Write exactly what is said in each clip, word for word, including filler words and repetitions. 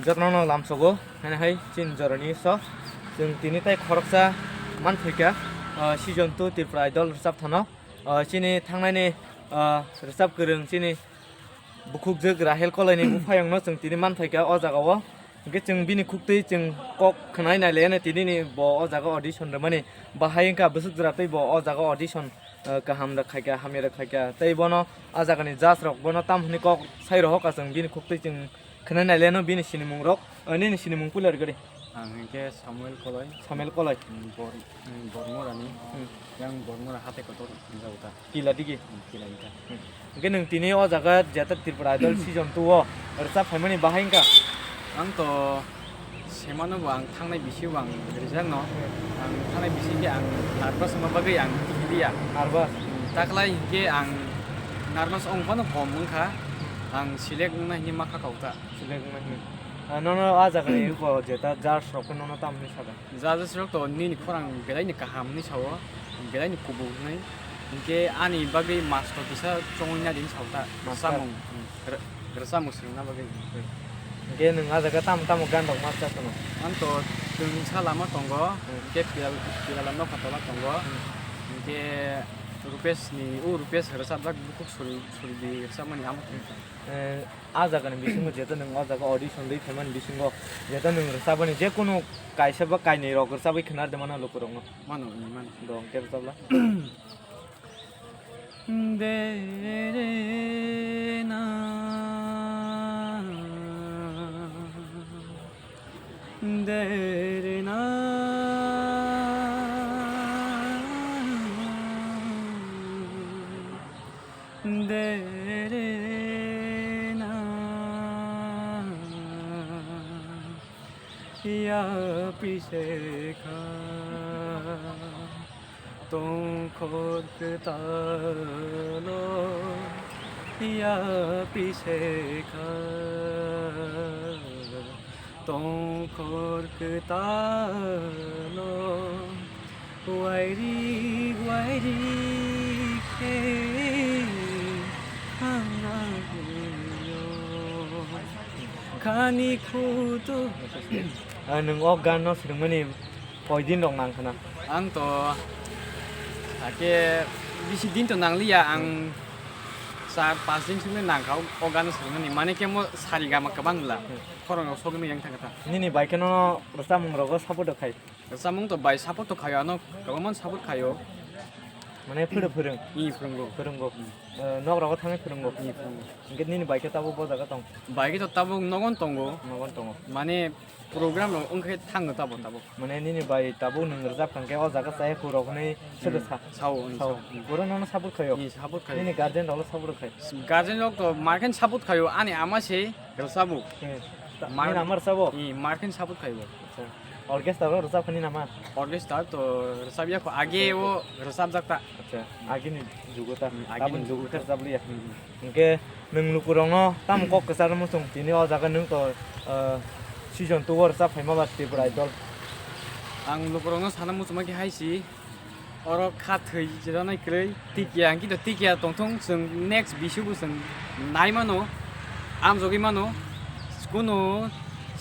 Jotono lamsogo, haino hai chini jorani so. Chwng tini tei khoroksa manthoika, ah, season two Tripura Idol rwchapthano. Ah, chini thangnaini, ah, rwchap kwrwng chini bukhukjwk Rahel Kolaini buphayungno chwng tini manthoika o jagao. Hwnkhe chwng bini khuktwi chwng kok khwnai nailaiyano tinini bo o jaga audition rwmani bahai wngkha bwswk jwra tei bo o jaga audition, ah, kaham rwkhaikha, hamya rwkhaikha. Tei bono a jagani judge rok bono tam hwnwi kok sai rohorkha chwng bini khuktwi chwng khwnai nailaiyano bini sinimung rok, ah, nini sinimung puila rwgadi. Ang hwnkhe Samuel Koloi. Samuel Koloi. Hmm, Bor-, hmm, Bormorani. Hmm. Yang Bormora hatai kotor hinjago ta. Kila digi. Hmm, kila ita. Hmm. Hwnkhe nwng tini o jaga jeta Tripura Idol season two o rwchap phaimani bahai wngkha? Ang to semano bo ang thangnai bisi bo ang rijak no. Hmm. Ang thangnai bisi khe ang nervous wngma bagwi ang tigi liya. Nervous? Hmm, taklai hinkhe ang nervous wng phano kom wngkha. Hmm. Ang select wngna hini ma kha kok ta. Select wngna hini. Ah, nono a jagani eko jeta judge rok khe nono tamni sakha? Judges rok to nini khorang belaini kaham hinwi sao, belaini kubuk hinwi. Hinkhe ani bagwi master kisa chongwi nadi hinwi sao ta. Master. Rwchapmung, hmm, rw-, rwchapmung swrwngna bagwi. Hmm. Hinkhe nwng a jaga tamo tamo gan rok ma rwchap tono? Ang to twngsa lama tongo, hmm, hinkhe pila, pila lama nokha tola tongo. Hmm. Hinkhe Rupesh ni, o Rupesh rwchapjak bukhuk suri, suri di rwchapmani amo tongkha. Eh, a jagani bisingo jeto nwng o jaga audition rwi phaimani bisingo jeto nwng rwchabani je kunu kaisa ba kainwi rok rwchabwi khna rwdi mano lukurokno. Mano, mm, mano. Do, hwnkhe rwchabla. Derena, derena. Derena ya pisekha tongkhor kwtalo ya pisekha. Tongkhor kwtalo wairik wairik khe thangna hwnwi khani khuto. Ah, nwng o gan no swrwngmani koi din rok nang khna? Ang to hakhe bisi din to nangliya, ang char pas din simi nangkha o gan no swrwngmani, mane khe mo sari gama kwbang la. Hmm. Khorang rok sogwi yang thangkha ta. Nini bai kheno rwchapmung rogo support khai? Rwchapmung to bai support to khaio, ano kwbangma support khaio. Mane phwrw phwrwng? I phwrwngo. Phwrwngo. Hmm. Eh, nok rogo thangwi phwrwngo? I phwrwngo. Hinkhe nini bai khe tabuk bo jaga tong? Bai khe to tabuk nogon tongo. Nogon tongo. Mane program rok wngkhe thango tabuk tabuk. Mane nini bai tabuk nwng rwchap thangkhe o jaga chaya khu rok hwnwi sodo sa? Sao, sao. Sao. Boro nono support khaio? I support khaio. Nini guardian rok support khai? Guardian rok to markhe support khaio, ani ama se rwchapmung. Hmm. Mar- Nini ama rwchapmung? I, markhe support khaio. Acha. Orchestra o rwchap khani nama? Orchestra to rwchap ya kho, age o rwchap jak ta. Acha, agini jugo ta. Hmm, agini jugo ta. Tabuk jugo ta rwchap liya. Hmm, hmm. Hinkhe nwng lukurokno tamo kok kwchar muchung tini o jaga nwng to, ah, season two o rwchap phaima ba Tripura Idol? Ang lukurokno sana muchungma khe hai si. Oro kha thwi rwnai kwrwi, tikiya, hwnkhe to tikiya tongthung, chwng next bisi bo chwng nai mano, amjogwi mano, kunu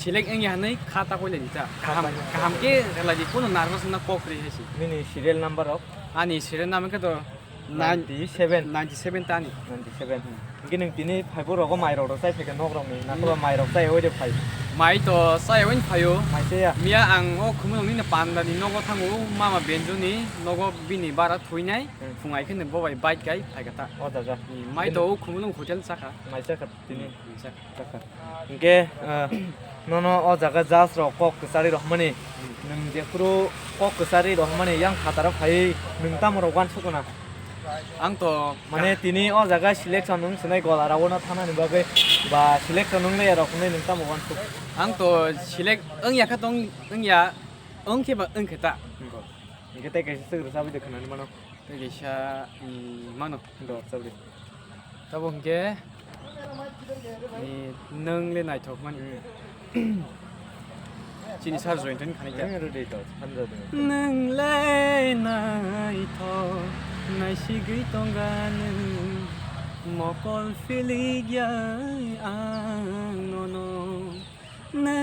select wngya hwnwi kha ta koilai di ta. Kaham, kaham khe rwlai di, kunu nervous wngna kok kwrwi hai se. Nini serial number rok? Ani serial number khe to nine, ninety seven. Ninety seven ta ani. Ninety seven. Hwnkhe nwng tini phaibo rogo mai rok rw chai phaikha nok rokni, nakhwlai mai rok chai oi de phai? Mai to chai oi phaio. Mai chaya? Miya ang o Khumulwng ni Panda ni nogo thango, o mama Benjo ni nogo bini bara thuinai. Hmm. Phung ai khe bo bai bike kai phaikha ta. O jaga. Hmm, mai to o Khumulwng hotel chakha. Mai chakha tini. Hmm, chakha. Chakha. Hwnkhe, ah, nono o jaga judge rok kok kwcharwi rohormani, nwng jephuru kok kwcharwi rohormani yang phataro phaiwi nwng tamo rok uansukna? Ang to mane tini o jaga selection wng swnai gola rok no thanani bagwi ba selection wng laiya rok hwnwi nwng tamo uansuk? Ang to select wngya kha tong wngya, wng khe ba wng khe ta. Hwnkhe tei kaisa swk rwchabwi de khwnani mano. Tei kaisa, mm, mano. Do, chabwi. Tabo hwnkhe, eh, nwng le naithok mani. Hmm. Chini sir Joyant ni khanai kha. Hmm, rwdi to, hamjak di. Nwng le naithok, naisigwi tongga nwng, mokol philikya ang nono. Nwng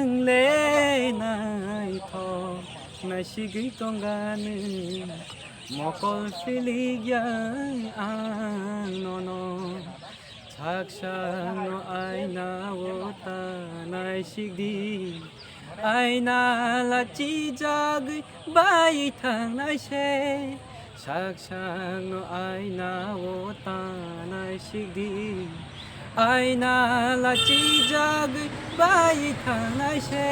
Sigwi tongani mokol silik ya ang nono. Saksano aina o tanai sigdi. Aina lachijagwi bai thangnai se. Saksano aina o tanai sigdi. Aina lachijagwi bai thangnai se.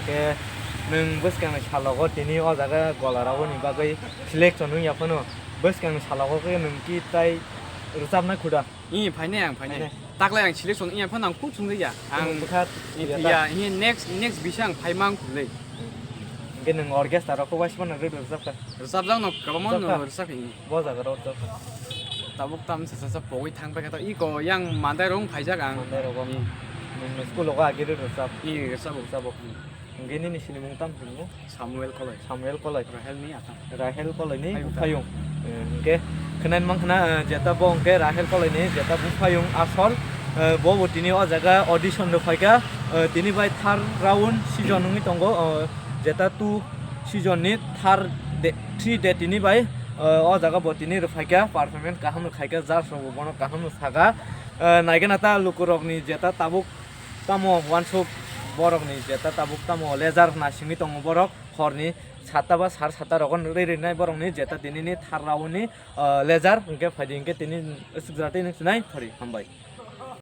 Hwnkhe nwng bwskangni salogo tini o jaga gola raboni bagwi selection wngya phano, bwskangni salogo khe nwng ki tai rwchapnai khuda? Ih, phainai ang, phainai. Phainai. Taklai ang selection wngya phano ang kuk sungjakya. Ang bwkha iya, iya, next, next bisa ang phaima ang khulai. Hwnkhe nwng orchestra rok kok waisa phano rwchapkha? Rwchapjakno kwbangma rwchapkha? Rwchapkha. Bo jaga rok rwchapkha. Tabuk tam sa sa sa pogwi thang paikha to iko yang mandai rong phaijak ang. Mandai rogo. Ih. Nwng school rogo agi rwchap? Ih, rwchap. Rwchap. Hwnkhe nini sinimung tam hinwi? Samuel Koloi. Samuel Koloi. Rahel ni atang. Rahel Koloi ni buphayung. Buphayung. Eh, hwnkhe khwnani mankha na, eh, jeta bo hwnkhe Rahel Koloi ni jeta buphayung asol, eh, bo bo tini o jaga audition rw phaikha, eh, tini bai third round season wngwi tongo, eh, jeta two season ni third day, three day tini bai, eh, o jaga bo tini rw phaikha, performance kaham rw khaikha, judge rok bo bono kaham rw sakha, eh, naigena ta lukurok ni jeta tabuk tamo uansuk borok ni jeta tabuk tamo lejar nasingwi tongo borok horni satta ba sar satta rogo rwi rwnai borok ni jeta tini ni third round ni, ah, lejar hwnkhe phaidi hwnkhe tini swkjagwi tini sinai phari hambai.